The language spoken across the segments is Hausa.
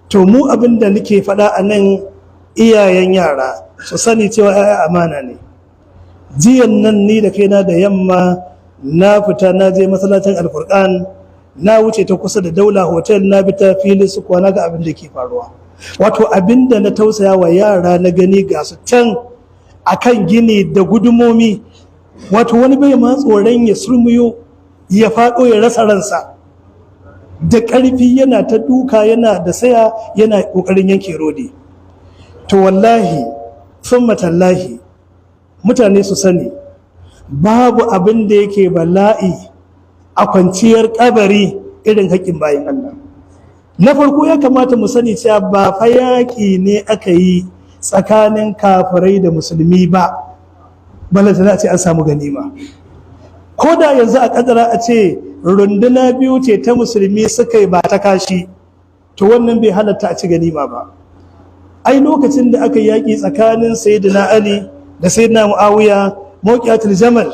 To mu abin da nake faɗa a nan, iyayen yara su sani cewa 'ya'ya amana ne. Jiyan nan ni da kaina da yamma na fita, na je masallacin Alfurkan, na wuce ta kusa da Daula Hotel, na bi ta filin su kuwa, na ga abin da ke faruwa. Wato abin da na tausaya wa yara na gani, ga su can akan gini da gudumomi. Wato wani bai ma tsoron ya surmuyo ya faɗo ya rasa ransa. Da ƙarfi yana ta duka, yana da saya, yana ƙoƙarin yanke rodi. To wallahi sun matallahi, mutane su sani babu abin da yake bala'i a kwanciyar kabari irin haƙƙin bayin Allah. Na farko, ya kamata mu sani cewa ba fa yaƙi ne aka yi tsakanin kafirai da musulmi ba, balantana a ce an samu ganima. Ko da yanzu a kadara a ce runduna biyu ce ta musulmi suka yi ba ta kashi, to wannan bai halatta a ci ganima ba. Ai lokacin da aka yaƙi tsakanin Sayyidina Ali da Sayyidina Muawiya, mawqi'atul Jamal,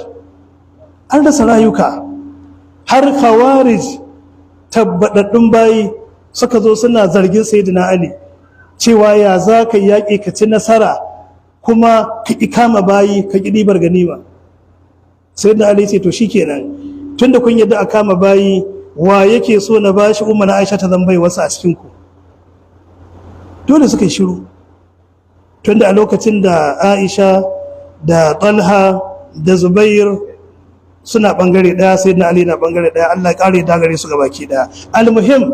an rasa rayuka, har Khawarij tabbadaddun bayi suka zo suna zargin Sayyidina Ali cewa ya za ka yaƙi ka ci nasara kuma ka ƙi kama bayi, ka ƙi ɗibar ganima? Sayyidina Ali ce, "To shikenan, tunda kun yadda a kama bayi, wa yake so na bashi Umma na Aisha ta zan bai wasu a cikin ku?" Dole suka yi shiru, tunda a lokacin da Aisha da Talha da Zubair suna bangare daya, Sayyidina Ali na bangare daya. Allah ya kare dagare su gabaki daya. Almuhim,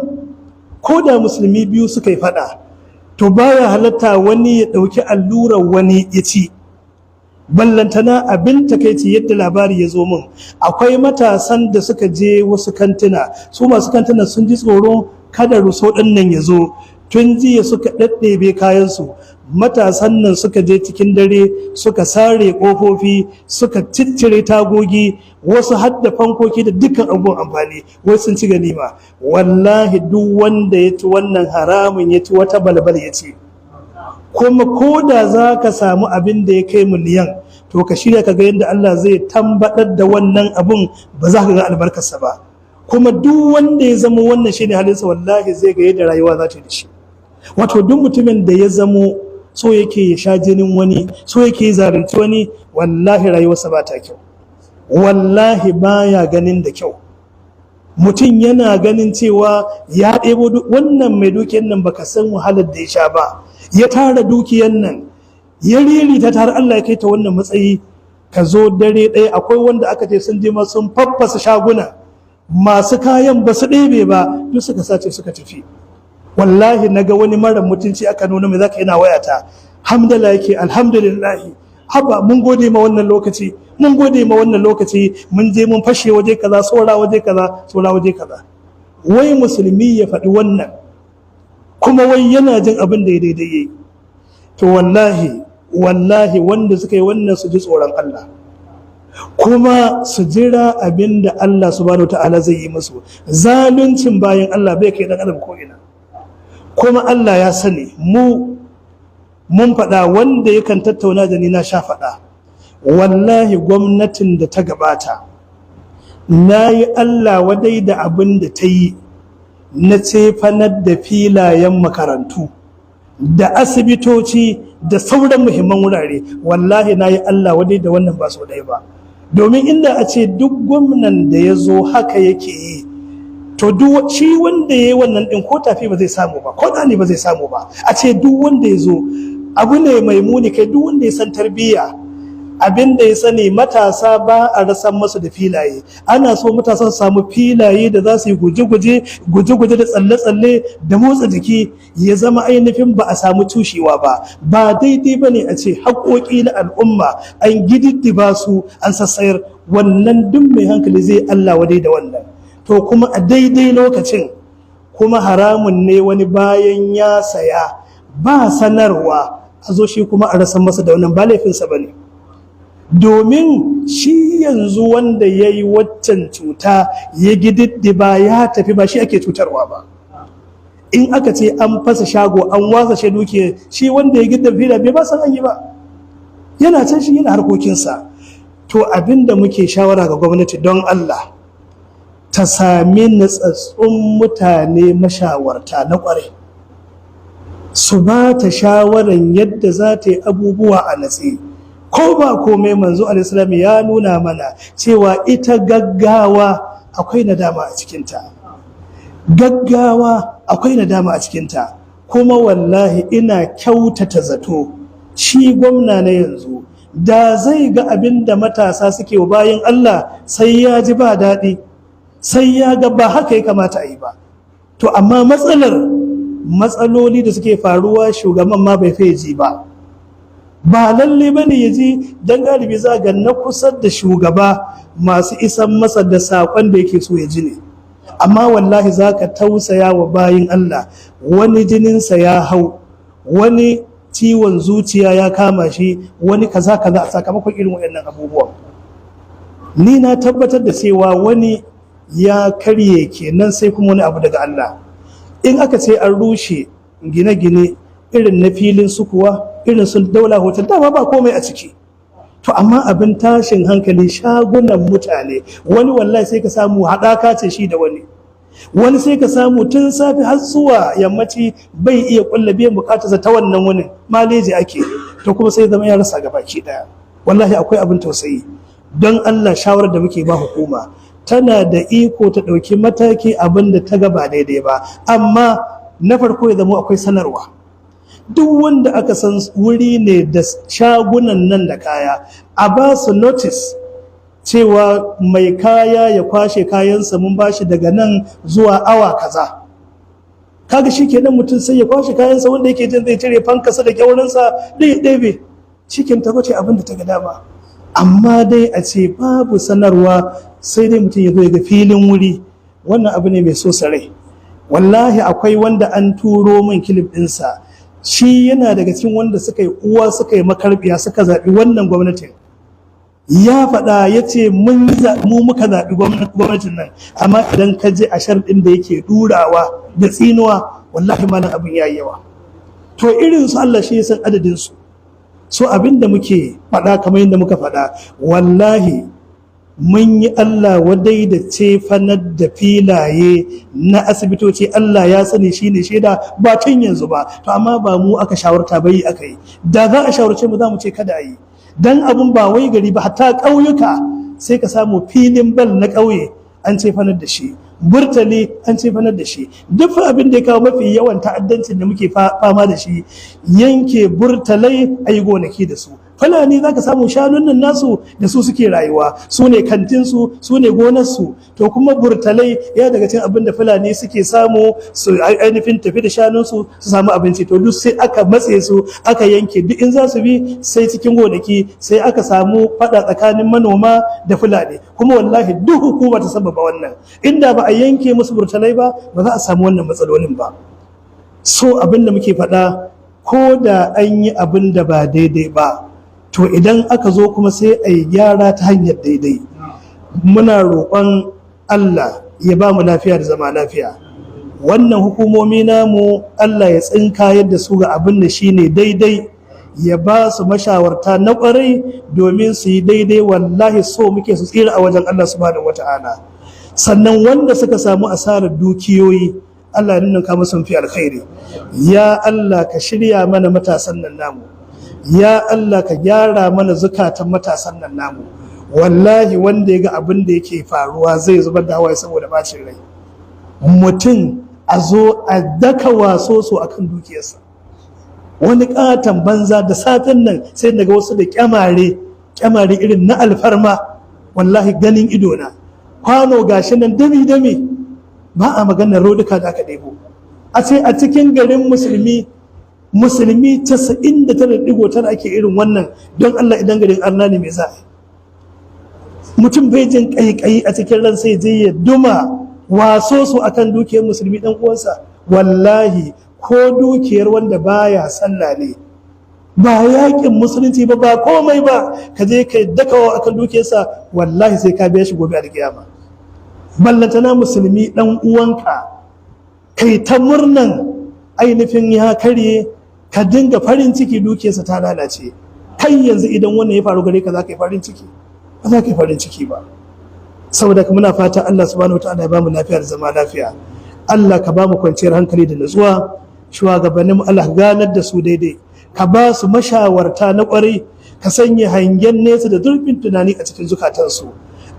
ko da musulmi biyu suka yi fada, to baya halatta wani ya dauki allurar wani ya ci. Ballantana abin takaici, yadda labari ya zo min, akwai matasan da suka je wasu kantuna. Su masu kantuna sun ji tsoro kada rusau ɗin nan ya zo. Tun jiya suka ɗaɗɗebe kayansu. Matasan nan suka je cikin dare, suka sare ƙofofi, suka ciccire tagogi, wasu hadda fankoki da dukkan abubuwan amfani, wai sun ci ganima. Wallahi duk wanda ya ci wannan, haramun ya ci, wata balbal ya ci. Kuma ko da za ka samu abin da ya kai miliyan, to ka shirya ka ga yadda Allah zai tambaɗar da wannan abun, ba za ka ga albarkarsa ba. Kuma duk wanda ya zama wannan shine halinsa, wallahi zai ga yadda rayuwa za ta yi da shi. Wato duk mutumin da ya zamo so yake ya sha jinin wani, so yake ya zalunci wani, wallahi rayuwarsa ba ta kyau, wallahi baya ganin da kyau. Mutum yana ganin cewa ya ɗebo wannan mai dukiyar nan, baka san wahalar da ya sha ba ya tara dukiyar nan, ya ririta ta har Allah ya kai ta wannan matsayi. Ka zo dare ɗaya, akwai wanda aka ce sun je ma sun faffasa shaguna, masu kayan ba su ɗebe ba, duk suka sace suka tafi. Wallahi na ga wani mara mutunci aka nuna mai zaka yana wayata, hamdala yake, "Alhamdulillah, haba, mun gode ma wannan lokaci, mun gode ma wannan lokaci, mun je mun fashe waje kaza, saura waje kaza, saura waje kaza." Wai musulmi ya faɗi wannan, kuma wai yana jin abin da ya daidai yayi. To wallahi, wallahi, wanda suka yi wannan su ji tsoron Allah, kuma su jira abin da Allah subhanahu ta'ala zai yi musu. Zaluncin bayan Allah bai kai dan adam ko ina. Kuma Allah ya sani, mu mun faɗa, wanda yakan tattauna da ni na sha faɗa. Wallahi gwamnatin da ta gabata, na yi Allah wadai da abin da ta yi na cefanar da filayen makarantu da asibitoci da sauran muhimman wurare. Wallahi na yi Allah wadai da wannan ba sau ɗaya ba. Domin inda a ce duk gwamnan da ya zo haka yake yi, to duk shi wanda ya yi wannan ɗin, ko tafi ba zai samu ba, ko ɗani ba zai samu ba. A ce duk wanda ya zo, abu ne mai muni. Kai, duk wanda ya san tarbiyya, abin da ya sani, matasa ba a rasan masu da filaye. Ana so matasa su samu filaye da za su yi guje-guje, guje-guje da tsalle-tsalle da motsa jiki, ya zama ainihin ba a samu cushewa ba. Ba daidai ba ne a ce haƙoƙi na al'umma an gididdiba su, an sassayar. Wannan duk mai hankali zai Allah wadai da wannan. To kuma a daidai lokacin kuma haramun ne wani bayan ya saya ba sanarwa, a zo shi kuma a rasa masa da wannan. Ba laifinsa ba ne, domin shi yanzu wanda ya yi waccan cuta ya gididdiba ya tafi, ba shi ake cutarwa ba. In aka ce an fasa shago, an wasa shi dukiya, shi wanda ya gidda fila bai ba san an yi ba, yana can shi yana harkokinsa. To abinda muke shawara ga gwamnati, don Allah ta sami natsatsun mutane, mashawarta na kwarai. Su ba ta shawaran yadda za ta yi abubuwa a natse. Ko ba komai, manzo alaihissalam ya nuna mana cewa ita gaggawa akwai nadama a cikinta. Gaggawa akwai nadama a cikinta. Kuma wallahi ina kyautata zato shi gwamna na yanzu da zai ga abin da matasa suke wa bayan Allah, sai ya ji ba daɗi, sai ya ga ba haka ya kamata a yi ba. To amma matsalar matsaloli da suke faruwa, shugaban ma bai fiye ji ba, ba lalle ba ne ya ji, don galibi za ga na kusa da shugaba masu isan masa da saƙon da yake so ya ji ne. Amma wallahi za ka tausaya wa bayin Allah, wani jininsa ya hau, wani ciwon zuciya ya kama shi, wani kaza kaza a sakamakon irin waɗannan abubuwan. Ni na tabbatar da cewa wani ya karye kenan, sai kuma wani abu daga Allah. In aka ce an rushe gine-gine irin na filin sukuwa, irin sun Daula Hotel, dama ba komai a ciki. To amma abin tashin hankali, shagunan mutane, wani wallahi sai ka samu haɗaka ce shi da wani, wani sai ka samu tun safe har zuwa yammaci bai iya kulla biyan bukatarsa ta wannan wani maleji ake. To kuma sai zama ya rasa gabaki daya. Wallahi akwai abin tausayi. Don Allah, shawarar da muke ba hukuma, tana da iko ta ɗauki mataki abin da ta ga ba daidai ba, amma na farko ya zama akwai sanarwa. Duk wanda aka san wuri ne da shagunan nan da kaya, a ba su notice cewa mai kaya ya kwashe kayansa, mun bashi daga nan zuwa awa kaza. Kaga shi kenan, mutum sai ya kwashe kayansa, wanda yake jin zai cire fankasa da kyaurinsa da ya ɗebe cikin ta kwace abin da ta ga dama. Amma dai a ce babu sanarwa, sai dai mutum ya zo ya ga filin wuri, wannan abu ne mai so sarai. Wallahi akwai wanda an turo min clip ɗinsa, shi yana daga cikin wanda suka yi uwa suka yi makarbiya suka zaɓi wannan gwamnatin. Ya faɗa, ya ce mu muka zaɓi gwamnatin nan, amma idan ka je a sharɗin da yake ɗurawa da tsinuwa, wallahi malam abin ya yi yawa. To irin su Allah shi ya san adadin su. So abin da muke faɗa, kamar yadda muka faɗa, wallahi mun yi Allah wadai da cefanar da filaye na asibitoci. Allah ya sani, shi ne shaida, ba tun yanzu ba. To amma ba mu aka shawarta ba, yi aka yi. Da za a shawarce mu, za mu ce kada a yi, dan abun ba wai gari ba, hatta ƙauyuka sai ka samu filin bal na ƙauye an cefanar da shi, burtali an cefanar da shi. Duk abin da ya kawo mafi yawan ta'addancin da muke fama da shi, yanke burtalai a yi gonaki da su. Fulani za ka samu shanun nan nasu da su suke rayuwa, su ne kantinsu, su ne gonarsu. To kuma burtalai ya daga cikin abin da Fulani suke samu su ainihin tafi da shanunsu su samu abinci. To duk sai aka matse su, aka yanke, duk in za su bi sai cikin gonaki, sai aka samu fada tsakanin manoma da Fulani. Kuma wallahi duk hukuma ta sababa wannan. Inda ba a yanke musu burtalai ba, ba za a samu wannan matsalolin ba. So abin da muke faɗa, ko da an yi abin da ba daidai ba, to idan aka zo kuma sai a yi gyara ta hanyar daidai. Muna roƙon Allah ya ba mu lafiya da zama lafiya. Wannan hukumomi namu, Allah ya tsinka yadda su ga abin da shine daidai, ya ba su mashawarta na ƙwarai domin su yi daidai. Wallahi so muke su tsira a wajen Allah subhanahu wata'ala. Sannan wanda suka samu asarar dukiyoyi, Allah ya ninninka musu fi alkhairi. Ya Allah, ka shirya mana matasan nan namu. Ya Allah, ka gyara mana zukatan matasan nan namu. Wallahi wanda ya ga abin da yake faruwa zai zubar da hawaye saboda bacin rai. Mutum a zo a daka waso so akan dukiyarsa, wani katon banza. Da safen nan sai daga wasu da kyamare kyamare irin na alfarma, wallahi ganin idona, kwano gashi nan dami dami, ba a maganar roduka da aka ɗebo. A ce a cikin garin musulmi, musulmi 99.9, ake irin wannan, don Allah idan garin arna ne, mai za a yi? Mutum bai jin ƙaiƙayi a cikin ran sai je ya duma waso su akan dukiyar musulmi dan uwansa. Wallahi ko dukiyar wanda baya sallah ne, ba yakin musulunci ba, ba komai ba, ka je ka dakawa akan dukiyarsa, wallahi sai ka biya shi gobe a kiyama. Ballantana musulmi dan uwanka, kai ta murnan ainihin ya karye, ka dinga farin ciki dukiyarsa ta lalace. Kai yanzu idan wannan ya faru gare ka, za ka yi farin ciki? Ba za ka yi farin ciki ba. Saboda ka muna fata Allah subhanahu wataala ya bamu lafiya da zama lafiya. Allah ka bamu kwanciyar hankali da nutsuwa. Shugabannin, Allah ka ganar da su daidai, ka ba su mashawarta na kwarai, ka sanya hangen nesa da zurfin tunani a cikin zukatansu.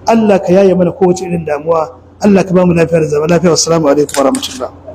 Allah ka yaye mana kowace irin damuwa. Allah ka ba mu lafiya da zama lafiya. Assalamu alaikum warahmatullahi.